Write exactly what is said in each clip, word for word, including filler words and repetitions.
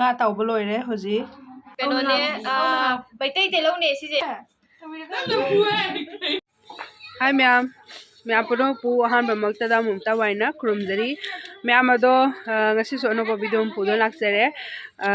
ꯉꯥ ꯇꯥꯎꯕ ꯂꯣꯏꯔꯦ ꯍꯧꯖꯤꯛ꯫ ꯀꯩꯅꯣꯅꯦ, ꯑꯥ, ꯃꯩꯇꯩ ꯇꯤꯜꯍꯧꯅꯦ ꯁꯤꯁꯦ꯫ ꯍꯥꯏ ꯃꯌꯥꯝ, ꯃꯌꯥꯝ ꯄꯨꯝꯅꯃꯛꯄꯨ ꯑꯍꯥꯟꯕꯃꯛꯇꯗ ꯑꯃꯨꯛꯇ ꯋꯥꯏꯅ ꯈꯨꯔꯨꯝꯖꯔꯤ꯫ ꯃꯌꯥꯝ ꯑꯗꯣ, ꯑ, ꯉꯁꯤꯁꯨ ꯑꯅꯧꯕ video ꯑꯃ ꯄꯨꯗꯨꯅ ꯂꯥꯛꯆꯔꯦ꯫ ꯑ,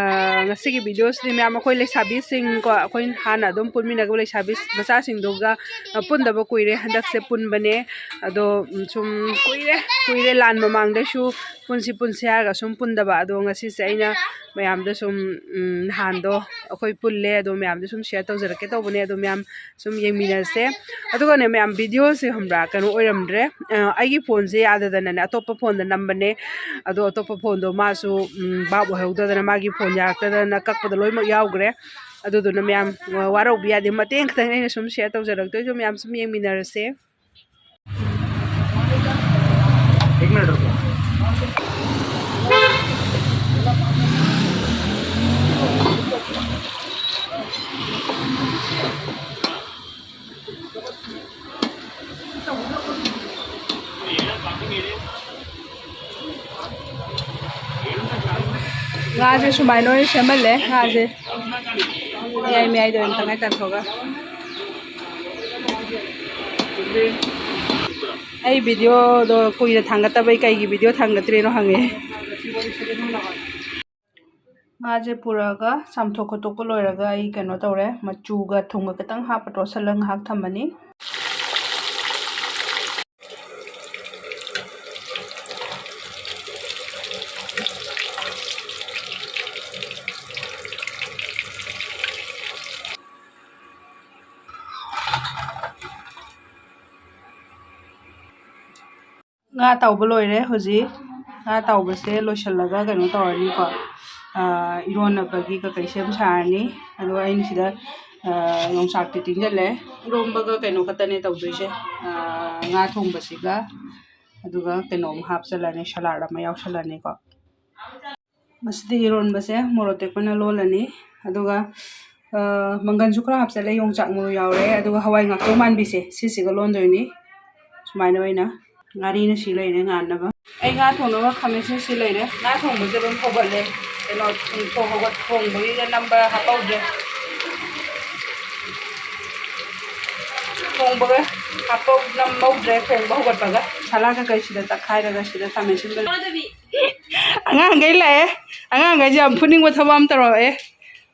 ꯉꯁꯤꯒꯤ videoꯁꯤꯗꯤ ꯃꯌꯥꯝ ꯑꯩꯈꯣꯏ ꯂꯩꯁꯥꯕꯤꯁꯤꯡꯀꯣ, ꯑꯩꯈꯣꯏ ꯍꯥꯟꯅ ꯑꯗꯨꯝ ꯄꯨꯟꯃꯤꯟꯅꯈꯤꯕ ꯂꯩꯁꯥꯕꯤ ꯃꯆꯥꯁꯤꯡꯗꯨꯒ, ꯑ, ꯄꯨꯟꯗꯕ ꯀꯨꯏꯔꯦ꯫ ꯍꯟꯗꯛꯁꯦ ꯄꯨꯟꯕꯅꯦ꯫ ꯑꯗꯣ, ꯎꯝ, ꯁꯨꯝ ꯀꯨꯏꯔꯦ, ꯀꯨꯏꯔꯦ ꯂꯥꯟ ꯃꯃꯥꯡꯗꯩꯁꯨ ꯄꯨꯟꯁꯤ ꯄꯨꯟꯁꯤ ꯍꯥꯏꯔꯒ ꯁꯨꯝ ꯄꯨꯟꯗꯕ꯫ ꯑꯗꯣ ꯉꯁꯤꯁꯦ ꯑꯩꯅ ꯃꯌꯥꯝꯗ ꯁꯨꯝ, ꯎꯝ, ꯅꯍꯥꯟꯗꯣ ꯑꯩꯈꯣꯏ ꯄꯨꯜꯂꯦ, ꯑꯗꯣ ꯃꯌꯥꯝꯗ ꯁꯨꯝ share ꯇꯧꯖꯔꯛꯀꯦ ꯇꯧꯕꯅꯦ꯫ ꯑꯗꯣ ꯃꯌꯥꯝ ꯁꯨꯝ ꯌꯦꯡꯃꯤꯟꯅꯁꯦ꯫ ꯑꯗꯨꯒꯅꯦ ꯃꯌꯥꯝ, videoꯁꯦ ꯈꯪꯕ꯭ꯔꯥ, ꯀꯩꯅꯣ ꯑꯣꯏꯔꯝꯗ꯭ꯔꯦ꯫ ꯑ, ꯑꯩꯒꯤ phoneꯁꯦ ꯌꯥꯗꯗꯅꯅꯦ ꯑꯇꯣꯞꯄ phoneꯗ ꯅꯝꯕꯅꯦ꯫ ꯑꯗꯣ ꯑꯇꯣꯞꯄ phoneꯗꯣ ꯃꯥꯁꯨ, ꯎꯝ, ꯚꯥꯞ ꯑꯣꯏꯍꯧꯗꯗꯅ ꯃꯥꯒꯤ phone ꯌꯥꯔꯛꯇꯗꯅ ꯀꯛꯄꯗ ꯂꯣꯏꯅꯃꯛ ꯌꯥꯎꯈ꯭ꯔꯦ꯫ ꯑꯗꯨꯗꯨꯅ ꯃꯌꯥꯝ, ꯋꯥ-, ꯋꯥꯔꯧꯕ ꯌꯥꯗꯦ꯫ ꯃꯇꯦꯡ ꯈꯤꯇꯪ ꯑꯩꯅ ꯁꯨꯝ share ꯇꯧꯖꯔꯛꯇꯣꯏꯗꯣ, ꯃꯌꯥꯝ ꯁꯨꯝ ꯌꯦꯡꯃꯤꯟꯅꯔꯁꯦ꯫ एक मिनट रुको। ꯉꯥꯁꯦ ꯁꯨꯃꯥꯏꯅ ꯑꯣꯏꯅ ꯁꯦꯝꯍꯜꯂꯦ꯫ ꯉꯥꯁꯦ ꯃꯌꯥꯏ ꯃꯌꯥꯏꯗ ꯑꯣꯏꯅ ꯇꯪꯈꯥꯏ ꯇꯥꯊꯣꯛꯑꯒ꯫ ꯑꯩ videoꯗꯣ ꯀꯨꯏꯅ ꯊꯥꯡꯒꯠꯇꯕꯩ ꯀꯩꯒꯤ video ꯊꯥꯡꯒꯠꯇ꯭ꯔꯤꯅꯣ ꯍꯪꯉꯦ꯫ ꯉꯥꯁꯦ ꯄꯨꯔꯛꯑꯒ ꯆꯥꯝꯊꯣꯛ ꯈꯣꯠꯇꯣꯛꯄ ꯂꯣꯏꯔꯒ ꯑꯩ ꯀꯩꯅꯣ ꯇꯧꯔꯦ, ꯃꯆꯨꯒ ꯊꯨꯝꯒ ꯈꯤꯇꯪ ꯍꯥꯞꯄ ꯇꯣꯠꯁꯜꯂꯒ ꯉꯥꯏꯍꯥꯛ ꯊꯝꯃꯅꯤ꯫ ꯉꯥ ꯇꯥꯎꯕ ꯂꯣꯏꯔꯦ ꯍꯧꯖꯤꯛ꯫ ꯉꯥ ꯇꯥꯎꯕꯁꯦ ꯂꯣꯏꯁꯤꯜꯂꯒ ꯀꯩꯅꯣ ꯇꯧꯔꯅꯤꯀꯣ꯫ ꯑꯥ, ꯏꯔꯣꯟꯅꯕꯒꯤ ꯀꯀꯩ ꯁꯦꯝ ꯁꯥꯔꯅꯤ꯫ ꯑꯗꯨꯒ ꯑꯩꯅ ꯁꯤꯗ, ꯑꯥ, ꯌꯣꯡꯆꯥꯛꯇꯤ ꯇꯤꯡꯁꯤꯜꯂꯦ꯫ ꯏꯔꯣꯝꯕꯒ ꯀꯩꯅꯣ ꯈꯛꯇꯅꯦ ꯇꯧꯗꯣꯏꯁꯦ꯫ ꯑꯥ, ꯉꯥ ꯊꯣꯡꯕꯁꯤꯒ, ꯑꯗꯨꯒ ꯀꯩꯅꯣ ꯑꯃ ꯍꯥꯞꯆꯜꯂꯅꯤ, salad ꯑꯃ ꯌꯥꯎꯁꯜꯂꯅꯤꯀꯣ꯫ ꯃꯁꯤꯗ ꯏꯔꯣꯟꯕꯁꯦ ꯃꯣꯔꯣꯛ ꯑꯇꯦꯛꯄꯅ ꯂꯣꯜꯂꯅꯤ꯫ ꯑꯗꯨꯒ, ꯑ, ꯃꯪꯒꯟꯁꯨ ꯈꯔ ꯍꯥꯞꯆꯜꯂꯦ, ꯌꯣꯡꯆꯥꯛ ꯃꯔꯨ ꯌꯥꯎꯔꯦ, ꯑꯗꯨꯒ ꯍꯋꯥꯏ ꯉꯥꯛꯇꯧ ꯃꯥꯟꯕꯤꯁꯦ, ꯁꯤꯁꯤꯒ ꯂꯣꯟꯗꯣꯏꯅꯤ꯫ ꯁꯨꯃꯥꯏꯅ ꯑꯣꯏꯅ ꯉꯥꯔꯤꯅ ꯁꯤ ꯂꯩꯔꯦ ꯉꯥꯟꯅꯕ꯫ ꯑꯩ ꯉꯥ ꯊꯣꯡꯅꯕ ꯈꯥꯃꯦꯟꯁꯤꯟ ꯁꯤ ꯂꯩꯔꯦ꯫ ꯉꯥ ꯊꯣꯡꯕꯁꯦ ꯑꯗꯨꯝ ꯍꯧꯒꯠꯂꯦ꯫ ꯀꯩꯅꯣ, ꯊꯣꯡ ꯍꯧꯒꯠ-, ꯊꯣꯡꯕꯒꯤꯒ ꯅꯝꯕ ꯍꯥꯞꯄꯧꯗ꯭ꯔꯦ꯫ ꯊꯣꯡꯕꯒ ꯍꯥꯞꯄꯧ-, ꯅꯝꯍꯧꯗ꯭ꯔꯦ, ꯊꯣꯡꯕ ꯍꯧꯒꯠꯄꯒ꯫ ꯁꯂꯥꯗ ꯀꯩꯁꯤꯗ ꯇꯛꯈꯥꯏꯔꯒ ꯁꯤꯗ ꯈꯥꯃꯦꯟ ꯑꯁꯤꯟꯕ꯫ ꯑꯉꯥꯡꯈꯩ ꯂꯥꯛꯑꯦ꯫ ꯑꯉꯥꯡꯈꯩꯁꯦ ꯌꯥꯝ ꯐꯨꯅꯤꯡꯕ ꯊꯕꯛ ꯑꯃ ꯇꯧꯔꯛꯑꯦ꯫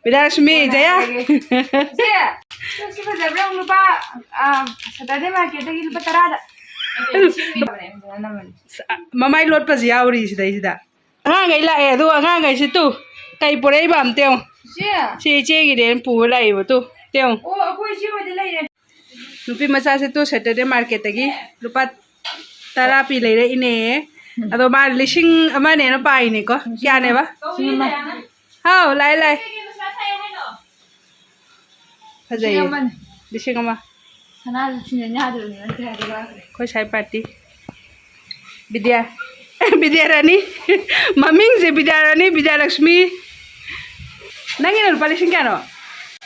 ꯕꯤꯗ꯭ꯌꯥꯂꯛꯁꯃꯤ, ꯖꯌꯥ꯫ ꯏꯆꯦ, ꯁꯤ ꯐꯖꯕ꯭ꯔꯥ ꯌꯦꯡꯉꯨ, ꯂꯨꯄꯥ, ꯑ, ꯁꯦꯇꯔꯗꯦ ꯃꯥꯔꯀꯦꯠꯇꯒꯤ ꯂꯨꯄꯥ ꯇꯔꯥꯗ꯫ ꯃꯃꯥꯏ ꯂꯣꯠꯄꯁꯨ ꯌꯥꯎꯔꯤ ꯁꯤꯗꯩꯁꯤꯗ꯫ ꯑꯉꯥꯡꯈꯩ ꯂꯥꯛꯑꯦ, ꯑꯗꯨꯒ ꯑꯉꯥꯡꯈꯩꯁꯤ ꯇꯨ ꯀꯩ ꯄꯨꯔꯛꯏꯕ ꯑꯝꯇ ꯌꯦꯡꯉꯨ꯫ ꯏꯆꯦ꯫ ꯁꯤ ꯏꯆꯦꯒꯤꯅꯦꯅ ꯄꯨꯔ ꯂꯥꯛꯏꯕ ꯇꯨ꯫ ꯇꯨ ꯌꯦꯡꯉꯨ꯫ ꯑꯣ, ꯑꯩꯈꯣꯏ ꯏꯆꯦ ꯍꯣꯏꯗ ꯂꯩꯔꯦ꯫ ꯅꯨꯄꯤ ꯃꯆꯥꯁꯦ ꯇꯨ ꯁꯦꯇꯔꯗꯦ ꯃꯥꯔꯀꯦꯠꯇꯒꯤ ꯂꯨꯄꯥ ꯇꯔꯥ ꯄꯤ ꯂꯩꯔꯛꯏꯅꯦ꯫ ꯑꯗꯣ ꯃꯥ ꯂꯤꯁꯤꯡ ꯑꯃꯅꯦꯅ ꯄꯥꯏꯅꯦꯀꯣ꯫ ꯀꯌꯥꯅꯦꯕ? ꯂꯤꯁꯤꯡ ꯑꯃ꯫ ꯍꯥꯎ, ꯂꯥꯛꯑꯦ, ꯂꯥꯛꯑꯦ꯫ ꯐꯖꯩꯌꯦ꯫ ꯂꯤꯁꯤꯡ ꯑꯃ꯫ ꯂꯤꯁꯤꯡ ꯑꯃ꯫ ꯁꯅꯥꯁꯨ ꯊꯤꯟꯖꯤꯟ ꯌꯥꯗꯕꯅꯤ, ꯅꯠꯇ꯭ꯔꯗꯤ ꯂꯥꯛꯈ꯭ꯔꯦ꯫ ꯑꯩꯈꯣꯏ ꯁ꯭ꯋꯥꯏ ꯄꯥꯔꯇꯤ꯫ ꯕꯤꯗ꯭ꯌꯥ-, ꯕꯤꯗ꯭ꯌꯥꯔꯥꯅꯤ꯫ ꯃꯃꯤꯡꯁꯦ ꯕꯤꯗ꯭ꯌꯥꯔꯥꯅꯤ, ꯕꯤꯗ꯭ꯌꯥꯂꯛꯁꯃꯤ꯫ ꯅꯪꯒꯤꯅ ꯂꯨꯄꯥ ꯂꯤꯁꯤꯡ ꯀꯌꯥꯅꯣ?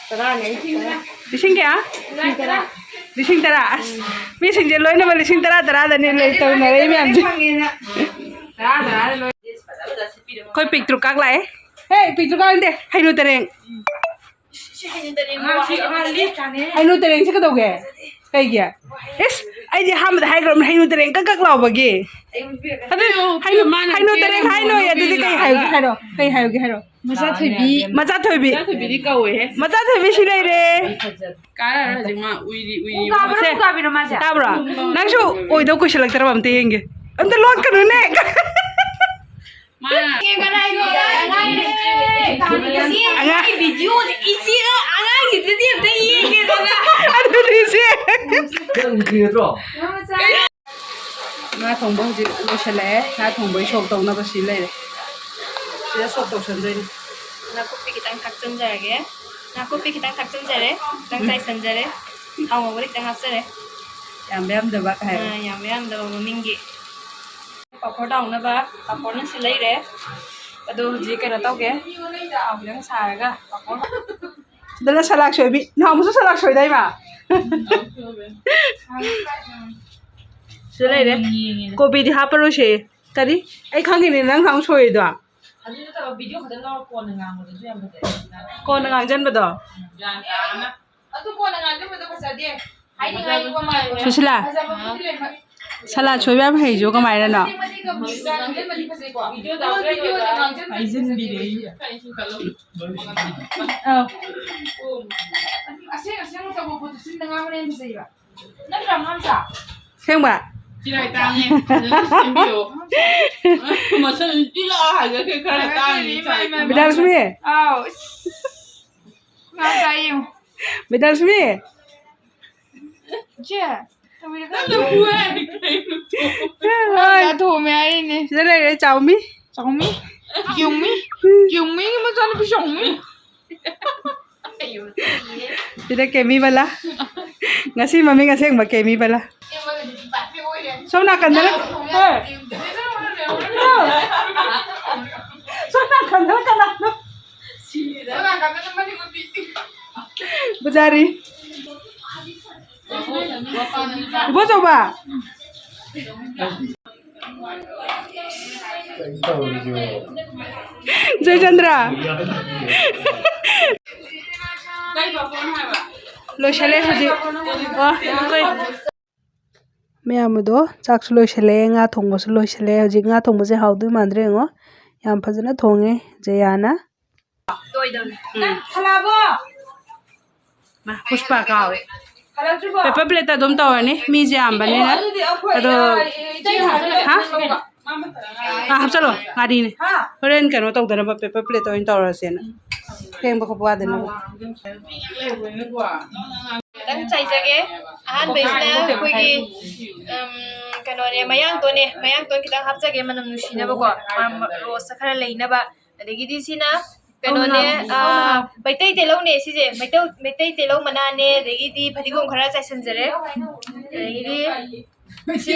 ꯇꯔꯥꯅꯦ, ꯂꯤꯁꯤꯡ ꯇꯔꯥ꯫ ꯂꯤꯁꯤꯡ ꯀꯌꯥ? ꯂꯤꯁꯤꯡ ꯇꯔꯥ꯫ ꯂꯤꯁꯤꯡ ꯇꯔꯥ꯫ ꯑꯁ, ꯃꯤꯁꯤꯡꯁꯦ ꯂꯣꯏꯅꯃꯛ ꯂꯤꯁꯤꯡ ꯇꯔꯥ, ꯇꯔꯥꯗꯅꯤ ꯂꯩ ꯇꯧꯅꯔꯛꯏ ꯃꯌꯥꯝꯁꯦ꯫ ꯐꯪꯉꯦꯅ꯫ ꯇꯔꯥ, ꯇꯔꯥꯗ ꯂꯣꯏ꯫ ꯑꯩꯈꯣꯏ ꯄꯤꯛꯇ꯭ꯔꯨ ꯀꯥꯛ ꯂꯥꯛꯑꯦ꯫ ꯍꯦ, ꯄꯤꯛꯇ꯭ꯔꯨ ꯀꯥꯛ ꯅꯠꯇꯦ, ꯍꯩꯅꯨ ꯇꯔꯦꯡ꯫ ꯁꯤ ꯍꯩꯅꯨ ꯇꯔꯦꯡ꯫ ꯑꯉꯥꯡꯁꯤ, ꯑꯉꯥꯡꯁꯤ꯫ ꯍꯩꯅꯨ ꯇꯔꯦꯡꯁꯦ ꯀꯩꯗꯧꯒꯦ? ꯀꯩꯒꯤ? ꯏꯁ, ꯑꯩꯗꯤ ꯑꯍꯥꯟꯕꯗ ꯍꯥꯏꯈ꯭ꯔꯕꯅꯤ, ꯍꯩꯅꯨ ꯇꯔꯦꯡ ꯀꯛ ꯀꯛ ꯂꯥꯎꯕꯒꯤ꯫ ꯑꯗꯨ ꯍꯩꯅꯨ, ꯃꯥꯅ ꯍꯩꯅꯨ ꯇꯔꯦꯡ ꯍꯥꯏꯅꯣꯌꯦ, ꯑꯗꯨꯗꯤ ꯀꯩ ꯍꯥꯏꯌꯨꯒꯦ ꯍꯥꯏꯔꯣ? ꯀꯩ ꯍꯥꯏꯌꯨꯒꯦ ꯍꯥꯏꯔꯣ? ꯃꯆꯥ ꯊꯣꯏꯕꯤ꯫ ꯃꯆꯥ ꯊꯣꯏꯕꯤ꯫ ꯃꯆꯥ ꯊꯣꯏꯕꯤꯗꯤ ꯀꯧꯋꯦꯍꯦ꯫ ꯃꯆꯥ ꯊꯣꯏꯕꯤ ꯁꯤ ꯂꯩꯔꯦ꯫ ꯀꯥꯔꯔꯣꯏ ꯍꯧꯖꯤꯛ ꯃꯥ ꯎꯏꯔꯤ ꯎꯏꯔꯤ꯫ ꯎ ꯀꯥꯕ꯭ꯔꯣ, ꯁꯦ, ꯎ ꯀꯥꯕꯤꯔꯣ ꯃꯥꯁꯦ? ꯇꯥꯕ꯭ꯔꯣ? ꯅꯪꯁꯨ ꯑꯣꯏꯗꯧ ꯀꯨꯏꯁꯜꯂꯛꯇ꯭ꯔꯕ ꯑꯝꯇ ꯌꯦꯡꯒꯦ꯫ ꯑꯝꯇ ꯂꯣꯠꯀꯅꯨꯅꯦ꯫ ꯃꯥ ꯀꯅꯥꯏꯅꯣ? ꯑꯉꯥꯡ꯫ ꯏꯆꯦꯒ ꯑꯉꯥꯡꯒꯤꯗꯨꯗꯤ ꯑꯝꯇ ꯌꯦꯡꯒꯦꯗꯅ꯫ ꯑꯗꯨꯗꯤ ꯏꯆꯦ꯫ ꯅꯪ ꯅꯨꯄꯤ ꯅꯠꯇ꯭ꯔꯣ? ꯉꯥ ꯊꯣꯡꯕ ꯍꯧꯖꯤꯛ ꯂꯣꯏꯁꯤꯜꯂꯛꯑꯦ꯫ ꯉꯥ ꯊꯣꯡꯕꯒꯤ ꯁꯣꯛ ꯇꯧꯅꯕ ꯁꯤ ꯂꯩꯔꯦ꯫ ꯁꯤꯗ ꯁꯣꯛ ꯇꯧꯁꯟꯗꯣꯏꯅꯤ꯫ ꯅꯥꯀꯨꯞꯄꯤ ꯈꯤꯇꯪ ꯊꯥꯛꯆꯟꯖꯔꯒꯦ꯫ ꯅꯥꯀꯨꯞꯄꯤ ꯈꯤꯇꯪ ꯊꯥꯛꯆꯟꯖꯔꯦ꯫ ꯈꯤꯇꯪ ꯆꯥꯏꯁꯟꯖꯔꯦ꯫ ꯊꯥꯎ ꯉꯧꯕꯗꯤ ꯈꯤꯇꯪ ꯍꯥꯞꯆꯔꯦ꯫ ꯌꯥꯝꯕ ꯌꯥꯝꯗꯕ ꯀꯥꯏ ꯍꯥꯏꯕ꯫ ꯑꯥ, ꯌꯥꯝꯕ ꯌꯥꯝꯗꯕ ꯃꯃꯤꯡꯒꯤ꯫ ꯄꯥꯐꯣꯔ ꯇꯥꯎꯅꯕ ꯄꯥꯐꯣꯔꯅ ꯁꯤ ꯂꯩꯔꯦ꯫ ꯑꯗꯣ ꯍꯧꯖꯤꯛ ꯀꯩꯅꯣ ꯇꯧꯒꯦ꯫ ꯊꯥꯎ ꯈꯤꯇꯪ ꯁꯥꯔꯒ ꯄꯥꯐꯣꯔ꯫ ꯁꯤꯗꯅ ꯁꯂꯥꯛ ꯁꯣꯏꯕꯤ꯫ ꯅꯍꯥꯟꯃꯨꯛꯁꯨ ꯁꯂꯥꯛ ꯁꯣꯏꯗꯥꯏꯃ? ꯁꯤꯗ ꯂꯩꯔꯦ꯫ ꯀꯣꯕꯤꯗꯤ ꯍꯥꯞꯄꯔꯣꯏꯁꯦ꯫ ꯀꯔꯤ? ꯑꯩ ꯈꯪꯉꯤꯅꯦ ꯅꯪ ꯅꯍꯥꯟꯃꯨꯛ ꯁꯣꯏꯔꯤꯗꯣ꯫ ꯑꯗꯨ ꯅꯠꯇꯕ ꯚꯤꯗꯤꯑꯣ ꯈꯛꯇ ꯂꯧꯔ ꯀꯣꯟꯅ ꯉꯥꯡꯕꯗꯨꯁꯨ ꯌꯥꯝ ꯐꯖꯩ꯫ ꯀꯣꯟꯅ ꯉꯥꯡꯖꯟꯕꯗꯣ꯫ ꯒ꯭ꯌꯥꯟ ꯇꯥꯅ꯫ ꯑꯗꯨ ꯀꯣꯟꯅ ꯉꯥꯡꯖꯟꯕꯗꯣ ꯐꯖꯗꯦ꯫ ꯍꯥꯏꯅꯤꯡꯉꯥꯏ ꯋꯥ ꯃꯥꯜꯂꯦ꯫ ꯁꯨꯁꯤꯂꯥ꯫ ꯐꯖꯕꯕꯨꯗꯤ ꯂꯩꯕ꯫ ꯁꯂꯥꯠ ꯁꯣꯏꯕ ꯌꯥꯝ ꯍꯩꯁꯤꯕꯣ ꯀꯃꯥꯏꯅꯅꯣ? ꯉꯥꯡꯖꯟꯕꯗꯤ ꯐꯖꯩꯀꯣ꯫ ꯚꯤꯗꯤꯑꯣꯗ ꯉꯥꯡꯖꯟꯕꯗꯤ ꯍꯥꯏꯖꯤꯟꯕꯤꯔꯦ꯫ ꯑꯧ꯫ ꯑꯁꯦꯡ ꯑꯁꯦꯡꯕ ꯇꯧꯕ ꯄꯣꯠꯇꯨ ꯆꯤꯟꯗ ꯉꯥꯡꯕꯅ ꯍꯦꯟꯅ ꯐꯖꯩꯕ꯫ ꯅꯠꯇ꯭ꯔꯥ, ꯃꯝꯆꯥ? ꯑꯁꯦꯡꯕ? ꯆꯤꯔꯥꯏ ꯇꯥꯡꯉꯦ꯫ ꯐꯖꯅ ꯁꯦꯝꯕꯤꯌꯣ꯫ ꯃꯁꯜ ꯄꯤꯂꯛꯑꯣ ꯍꯥꯏꯖꯒꯦ ꯈꯔ ꯇꯥꯡꯉꯤ ꯆꯥꯏ꯫ ꯕꯤꯗ꯭ꯌꯥꯂꯛꯁꯃꯤ꯫ ꯑꯥꯎ꯫ ꯉꯥ ꯆꯥꯏ ꯌꯦꯡꯉꯨ꯫ ꯕꯤꯗ꯭ꯌꯥꯂꯛꯁꯃꯤ꯫ ꯏꯆꯦ, ꯇꯧꯕꯤꯔꯒ ꯅꯪꯅ ꯐꯨ ꯍꯥꯏꯔꯗꯤ ꯀꯩꯅꯣ? ꯍꯣꯏ꯫ ꯉꯥ ꯊꯣꯡꯉꯦ ꯍꯥꯏꯔꯤꯅꯦ꯫ ꯁꯤꯗ ꯂꯩꯔꯦ ꯆꯥꯎꯃꯤ꯫ ꯆꯥꯎꯃꯤ꯫ ꯌꯦꯡꯃꯤ꯫ ꯌꯦꯡꯃꯤꯒꯤ ꯃꯆꯥꯅꯨꯄꯤ ꯆꯥꯎꯃꯤ꯫ ꯁꯤꯗ ꯀꯦꯃꯤ ꯕꯂꯥ꯫ ꯉꯁꯤ ꯃꯃꯤꯡ ꯑꯁꯦꯡꯕ ꯀꯦꯃꯤ ꯕꯂꯥ꯫ ꯁꯣꯝ ꯅꯥꯀꯟꯗꯅ, ꯍꯣꯏ꯫ ꯁꯣꯝ ꯅꯥꯀꯟꯗꯅ ꯀꯅꯥꯅꯣ? ꯄꯨꯖꯥꯔꯤ꯫ ꯏꯕꯣꯆꯧꯕ꯫ ꯀꯩꯅꯣ ꯇꯧꯔꯤꯁꯤꯕꯣ? ꯖꯌꯆꯟꯗ꯭ꯔ꯫ ꯂꯣꯏꯁꯜꯂꯦ ꯍꯧꯖꯤꯛ꯫ ꯑꯣ, ꯑꯩꯈꯣꯏ ꯃꯌꯥꯝ ꯑꯗꯣ ꯆꯥꯛꯁꯨ ꯂꯣꯏꯁꯜꯂꯦ, ꯉꯥ ꯊꯣꯡꯕꯁꯨ ꯂꯣꯏꯁꯜꯂꯦ꯫ ꯍꯧꯖꯤꯛ ꯉꯥ ꯊꯣꯡꯕꯁꯦ ꯍꯥꯎꯗꯣꯏ ꯃꯥꯟꯗ꯭ꯔꯥ ꯌꯦꯡꯉꯣ꯫ ꯌꯥꯝ ꯐꯖꯅ ꯊꯣꯡꯉꯦ ꯖꯌꯥꯅ꯫ ꯂꯣꯏꯗꯧꯔꯦ꯫ ꯎꯝ꯫ ꯍꯜꯂꯛꯑꯕꯣ? ꯃꯥ, ꯄꯨꯁꯄꯥ ꯀꯥꯎꯔꯦ꯫ ꯍꯜꯂꯛꯇ꯭ꯔꯤꯕꯣ? ꯄꯦꯄꯔ ꯄ꯭ꯂꯦꯠꯇ ꯑꯗꯨꯝ ꯇꯧꯔꯅꯤ, ꯃꯤꯁꯦ ꯌꯥꯝꯕꯅꯤꯅ꯫ ꯑꯣ, ꯑꯗꯨꯗꯤ ꯑꯩꯈꯣꯏ, ꯑꯗꯣ, ꯑ, ꯏꯆꯦ ꯍꯥ? ꯍꯥꯏꯕ ꯂꯧꯕ꯫ ꯑꯥ, ꯍꯥꯞꯆꯜꯂꯣ, ꯉꯥꯔꯤꯅꯦ꯫ ꯍꯥ? ꯍꯣꯔꯦꯟ ꯀꯩꯅꯣ ꯇꯧꯗꯅꯕ, ꯄꯦꯄꯔ ꯄ꯭ꯂꯦꯠꯇ ꯑꯣꯏꯅ ꯇꯧꯔꯁꯦꯅ꯫ ꯐꯦꯡꯕ ꯈꯣꯠꯄ ꯋꯥꯗꯅꯕ꯫ ꯈꯤꯇꯪ ꯆꯥꯏꯖꯒꯦ꯫ ꯑꯍꯥꯟꯕꯩꯁꯤꯅ ꯑꯩꯈꯣꯏꯒꯤ, ꯎꯝ, ꯀꯩꯅꯣꯅꯦ, ꯃꯌꯥꯡꯇꯣꯟꯅꯦ꯫ ꯃꯌꯥꯡꯇꯣꯟ ꯈꯤꯇꯪ ꯍꯥꯞꯆꯒꯦ, ꯃꯅꯝ ꯅꯨꯡꯁꯤꯅꯕꯀꯣ꯫ ꯃꯥ, ꯔꯣꯁꯇ ꯈꯔ ꯂꯩꯅꯕ꯫ ꯑꯗꯒꯤꯗꯤ ꯁꯤꯅ ꯀꯩꯅꯣꯅꯦ, ꯑꯥ, ꯃꯩꯇꯩ ꯇꯤꯜꯍꯧꯅꯦ ꯁꯤꯁꯦ꯫ ꯃꯩꯇꯩ, ꯃꯩꯇꯩ ꯇꯤꯜꯍꯧ ꯃꯅꯥꯅꯦ, ꯑꯗꯒꯤꯗꯤ ꯐꯗꯤꯒꯣꯝ ꯈꯔ ꯆꯥꯏꯁꯤꯟꯖꯔꯦ꯫ ꯑꯗꯒꯤꯗꯤ ꯁꯤ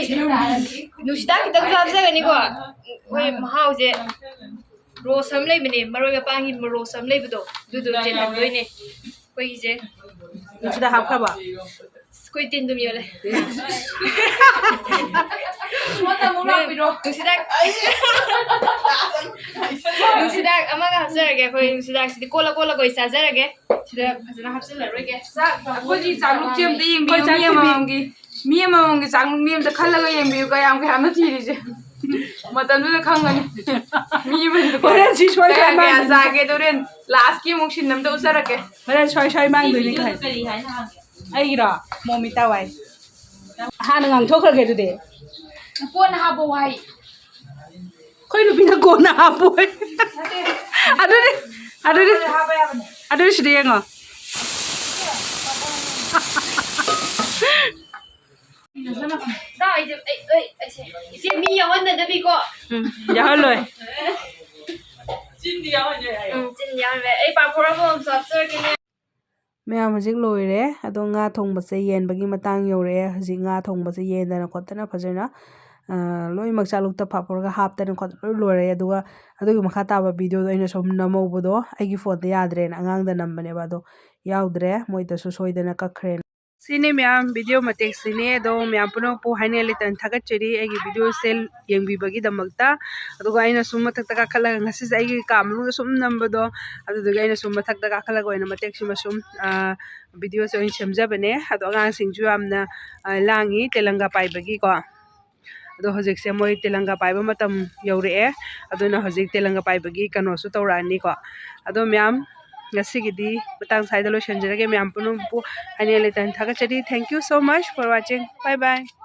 ꯅꯨꯡꯁꯤꯗꯥꯛ ꯈꯤꯇꯪꯁꯨ ꯍꯥꯞꯆꯒꯅꯤꯀꯣ꯫ ꯑꯩꯈꯣꯏ ꯃꯍꯥꯎꯁꯦ ꯔꯣꯁ ꯑꯃ ꯂꯩꯕꯅꯦ, ꯃꯔꯣꯏ ꯃꯄꯥꯡꯒꯤ ꯔꯣꯁ ꯑꯃ ꯂꯩꯕꯗꯣ, ꯑꯗꯨꯗꯣ ꯆꯦꯟꯍꯟꯗꯣꯏꯅꯦ ꯑꯩꯈꯣꯏꯒꯤꯁꯦ꯫ ꯅꯨꯡꯁꯤꯗꯥꯛ ꯍꯥꯞꯈ꯭ꯔꯕ? ꯑꯩꯈꯣꯏ ꯇꯤꯟ ꯑꯗꯨꯝ ꯌꯣꯜꯂꯦ꯫ ꯑꯩꯉꯣꯟꯗ ꯑꯃꯨꯛ ꯂꯥꯛꯄꯤꯔꯣ꯫ ꯅꯨꯡꯁꯤꯗꯥꯛ꯫ ꯑꯃꯒ ꯍꯥꯞꯆꯔꯒꯦ꯫ ꯑꯩꯈꯣꯏ ꯍꯤꯗꯥꯛꯁꯤꯗꯤ ꯀꯣꯜꯂ ꯀꯣꯜꯂꯒ ꯑꯣꯏ ꯆꯥꯖꯔꯒꯦ꯫ ꯁꯤꯗ ꯐꯖꯅ ꯍꯥꯞꯆꯤꯜꯂꯔꯣꯏꯒꯦ꯫ ꯆꯥꯛ ꯑꯩꯈꯣꯏꯒꯤ ꯆꯥꯛꯂꯨꯛꯁꯦ ꯑꯝꯇ ꯌꯦꯡꯕꯤꯌꯨ꯫ ꯑꯩꯈꯣꯏ ꯆꯥꯛ ꯃꯤ ꯌꯦꯡꯕꯤꯌꯨ꯫ ꯑꯃꯃꯝꯒꯤ, ꯃꯤ ꯑꯃꯃꯝꯒꯤ ꯆꯥꯛꯂꯨꯛ ꯃꯤ ꯑꯝꯇ ꯈꯜꯂꯒ ꯌꯦꯡꯕꯤꯌꯨ꯫ ꯀꯌꯥꯝ ꯀꯌꯥꯝꯅꯣ ꯊꯤꯔꯤꯁꯦ? ꯃꯇꯝꯗꯨꯗ ꯈꯪꯒꯅꯤ꯫ ꯃꯤ ꯑꯃꯅ ꯍꯣꯔꯦꯟ ꯁꯤ ꯁꯣꯏ ꯀꯌꯥ ꯁꯣꯏ ꯀꯌꯥ ꯃꯥꯡꯗꯣꯏꯅꯤ꯫ ꯆꯥꯒꯦꯗꯣ ꯍꯣꯔꯦꯟ ꯂꯥꯁꯀꯤ ꯑꯃꯨꯛ ꯁꯤꯟ ꯑꯝꯇ ꯎꯠꯆꯔꯛꯀꯦ꯫ ꯍꯣꯔꯦꯟ ꯁꯣꯏ ꯁꯣꯏ ꯃꯥꯡꯗꯣꯏꯅꯤ ꯈꯥꯏ꯫ ꯀꯔꯤ ꯍꯥꯏꯅ ꯍꯪꯒꯦ? ꯑꯩꯒꯤꯔꯣ? ꯃꯣꯃꯤꯇꯥ ꯋꯥꯏ꯫ ꯍꯥꯟꯅ ꯉꯥꯡꯊꯣꯛꯈ꯭ꯔꯒꯦ ꯑꯗꯨꯗꯤ꯫ ꯀꯣꯟꯅ ꯍꯥꯞꯄꯣ ꯋꯥꯍꯩ꯫ ꯑꯩꯈꯣꯏ ꯅꯨꯄꯤꯅ ꯀꯣꯟꯅ ꯍꯥꯞꯄꯣꯏ꯫ ꯅꯠꯇꯦ꯫ ꯑꯗꯨꯗꯤ, ꯑꯗꯨꯗꯤ, ꯍꯥꯞꯄ ꯌꯥꯕꯅꯦ꯫ ꯑꯗꯨꯗꯤ ꯁꯤꯗ ꯌꯦꯡꯉꯣ꯫ ꯇꯥꯎ, ꯑꯩꯁꯦ, ꯑꯩ, ꯑꯩ, ꯑꯩꯁꯦ, ꯏꯆꯦ ꯃꯤ ꯌꯥꯎꯍꯟꯗꯅꯕꯤꯀꯣ꯫ ꯎꯝ, ꯌꯥꯎꯍꯜꯂꯣꯏ꯫ ꯆꯤꯟꯗꯤ ꯌꯥꯎꯍꯟꯗꯣꯏ ꯍꯥꯏꯌꯣ꯫ ꯎꯝ, ꯆꯤꯟꯗꯤ ꯌꯥꯎꯍꯟꯕ ꯌꯥꯏ꯫ ꯑꯩ ꯄꯥꯐꯣꯔ ꯑꯃꯃꯝꯁꯨ ꯍꯥꯞꯆꯔꯛꯀꯦꯅꯦ꯫ ꯃꯌꯥꯝ ꯍꯧꯖꯤꯛ ꯂꯣꯏꯔꯦ꯫ ꯑꯗꯣ ꯉꯥ ꯊꯣꯡꯕꯁꯦ ꯌꯦꯟꯕꯒꯤ ꯃꯇꯥꯡ ꯌꯧꯔꯛꯑꯦ꯫ ꯍꯧꯖꯤꯛ ꯉꯥ ꯊꯣꯡꯕꯁꯦ ꯌꯦꯟꯗꯅ ꯈꯣꯠꯇꯅ ꯐꯖꯅ, ꯑ, ꯂꯣꯏꯅꯃꯛ ꯆꯥꯛꯂꯨꯛꯇ ꯄꯥꯐꯣꯔꯒ ꯍꯥꯞꯇꯅ ꯈꯣꯠꯇꯅ ꯂꯣꯏ ꯂꯣꯏꯔꯦ꯫ ꯑꯗꯨꯒ ꯑꯗꯨꯒꯤ ꯃꯈꯥ ꯇꯥꯕ ꯚꯤꯗꯤꯑꯣꯗꯣ ꯑꯩꯅ ꯁꯨꯝ ꯅꯝꯍꯧꯕꯗꯣ ꯑꯩꯒꯤ ꯐꯣꯟꯗ ꯌꯥꯗ꯭ꯔꯦꯅ ꯑꯉꯥꯡꯗ ꯅꯝꯕꯅꯦꯕ꯫ ꯑꯗꯣ ꯌꯥꯎꯗ꯭ꯔꯦ, ꯃꯣꯏꯗꯁꯨ ꯁꯣꯏꯗꯅ ꯀꯛꯈ꯭ꯔꯦꯅ꯫ ꯁꯤꯅꯦ ꯃꯌꯥꯝ, ꯚꯤꯗꯤꯑꯣ ꯃꯇꯦꯛꯁꯤꯅꯦ꯫ ꯑꯗꯣ ꯃꯌꯥꯝ ꯄꯨꯝꯅꯃꯛꯄꯨ ꯍꯥꯏꯅ ꯂꯩꯇꯅ ꯊꯥꯒꯠꯆꯔꯤ ꯑꯩꯒꯤ ꯚꯤꯗꯤꯑꯣꯁꯦ ꯌꯦꯡꯕꯤꯕꯒꯤꯗꯃꯛꯇ꯫ ꯑꯗꯨꯒ ꯑꯩꯅ ꯁꯨꯝ ꯃꯊꯛꯇ ꯀꯥꯈꯠꯂꯒ, ꯉꯁꯤꯁꯦ ꯑꯩꯒꯤ ꯀꯥ ꯃꯅꯨꯡꯗ ꯁꯨꯝ ꯅꯝꯕꯗꯣ, ꯑꯗꯨꯗꯨꯒꯤ ꯑꯩꯅ ꯁꯨꯝ ꯃꯊꯛꯇ ꯀꯥꯈꯠꯂꯒ ꯑꯣꯏꯅ ꯃꯇꯦꯛꯁꯤꯃ ꯁꯨꯝ, ꯑ, ꯚꯤꯗꯤꯑꯣꯁꯦ ꯑꯣꯏꯅ ꯁꯦꯝꯖꯕꯅꯦ꯫ ꯑꯗꯣ ꯑꯉꯥꯡꯁꯤꯡꯁꯨ ꯌꯥꯝꯅ, ꯑ, ꯂꯥꯡꯉꯤ ꯇꯦꯂꯪꯒꯥ ꯄꯥꯏꯕꯒꯤꯀꯣ꯫ ꯑꯗꯣ ꯍꯧꯖꯤꯛꯁꯦ ꯃꯣꯏ ꯇꯦꯂꯪꯒꯥ ꯄꯥꯏꯕ ꯃꯇꯝ ꯌꯧꯔꯛꯑꯦ꯫ ꯑꯗꯨꯅ ꯍꯧꯖꯤꯛ ꯇꯦꯂꯪꯒꯥ ꯄꯥꯏꯕꯒꯤ ꯀꯩꯅꯣꯁꯨ ꯇꯧꯔꯛꯑꯅꯤꯀꯣ꯫ ꯑꯗꯣ ꯃꯌꯥꯝ, ꯉꯁꯤꯒꯤꯗꯤ ꯃꯇꯥꯡ ꯁ꯭ꯋꯥꯏꯗ ꯂꯣꯏꯁꯤꯟꯖꯔꯒꯦ꯫ ꯃꯌꯥꯝ ꯄꯨꯝꯅꯃꯛꯄꯨ ꯍꯥꯏꯅ ꯂꯩꯇꯅ ꯊꯥꯒꯠꯆꯔꯤ꯫ Thank you so much for watching. Bye bye.